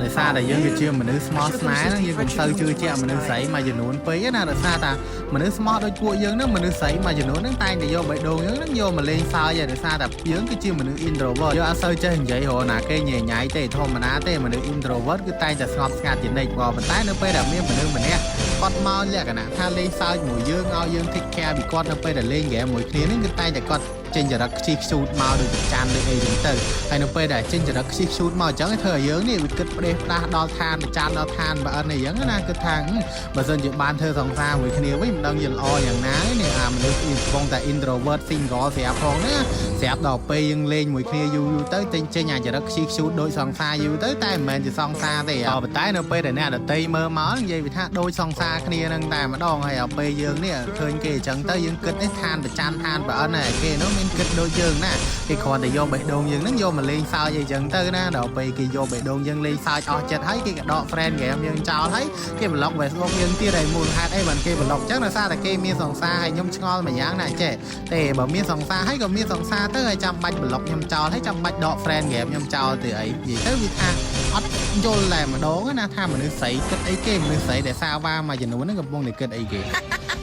ដោយសារតែយើងគឺជាមនុស្សស្មោះស្នេហ៍ហ្នឹងយើងកុំសូវជឿជាក់មនុស្សស្រីមួយចំនួនពេកណាដោយសារតែមនុស្សស្មោះដូចពួកយើងហ្នឹងមនុស្សស្រីមួយចំនួនហ្នឹងតែងតែយកបេះដូងយើងហ្នឹងយកមកលេងសើចហើយដោយសារតែយើងគឺជាមនុស្ស introvert យើងអត់សូវចេះនិយាយរកណាគេញ៉ៃញ៉ៃទេធម្មតាទេមនុស្ស introvert គឺតែងតែស្ងប់ស្ងាត់ជានិច្ចក៏ប៉ុន្តែនៅពេលដែលមានមនុស្សម្នាក់គាត់មកលក្ខណៈថាលេងសើចមួយយើងឲ្យយើង take care ពីគាត់នៅពេលដែលលេងហ្គេមមួយគ្នាហ្នឹងគឺតែងតែគាត់ចេញចរិតខ្ជិះខ្ជូតមកដូចប្រច័នដូចអីចឹងទៅហើយនៅពេលដែលចេញចរិតខ្ជិះខ្ជូតមកអញ្ចឹងធ្វើឲ្យយើងនេះវាគិតផ្ដេសផ្ដាស់ដល់ឋានប្រច័នដល់ឋានបើអិនអីចឹងណាគិតថាបើសិនជាបានធ្វើសង្សារមួយគ្នាវិញមិនដឹងជាល្អយ៉ាងណាទេនេះអាមនុស្សកំពុងតែ introvert single ស្រាប់ផងណាស្រាប់ដល់ពេលយើងលេងមួយគ្នាយូរយូរទៅចេញចេញអាចរិតខ្ជិះខ្ជូតដូចសង្សារយូរទៅតែមិនមែនជាសង្សារទេក៏ប៉ុន្តែនៅពេលដែលអ្នកដតីមើលមកនិយាយវាថាដូចសង្សារគ្នានឹងតែម្ដងហើយដល់ពេលយើងនេះឃើញគេអញ្ចឹងទៅយើងគិតនេះឋានប្រច័នឋានប្រអិនហើយគេនោះមានគិតដូចយើងណាគេគ្រាន់តែយកបេះដូងយើងហ្នឹងយកមកលេងសើចអីចឹងទៅណាដល់ពេលគេយកបេះដូងយើងលេងសើចអស់ចិត្តហើយគេក៏ដក friend game យើងចោលហើយគេ block Facebook យើងទៀតហើយមូលហេតុអីបានគេ block ចឹងដោយសារតែគេមានសង្សារហើយខ្ញុំឆ្ងល់មួយយ៉ាងណាចេះទេបើមានសង្សារហើយក៏មានសង្សារទៅហើយចាំបាច់ block ខ្ញុំចោលហើយចាំបាច់ដក friend game ខ្ញុំចោលទៅអីនិយាយទៅវាថាអត់យល់តែម្ដងណាថាមនុស្សស្រីគិតអីគេមនុស្សស្រីដែលសាវ៉ាមួយចំនួនហ្នឹងកំពុងតែគិតអីគេ។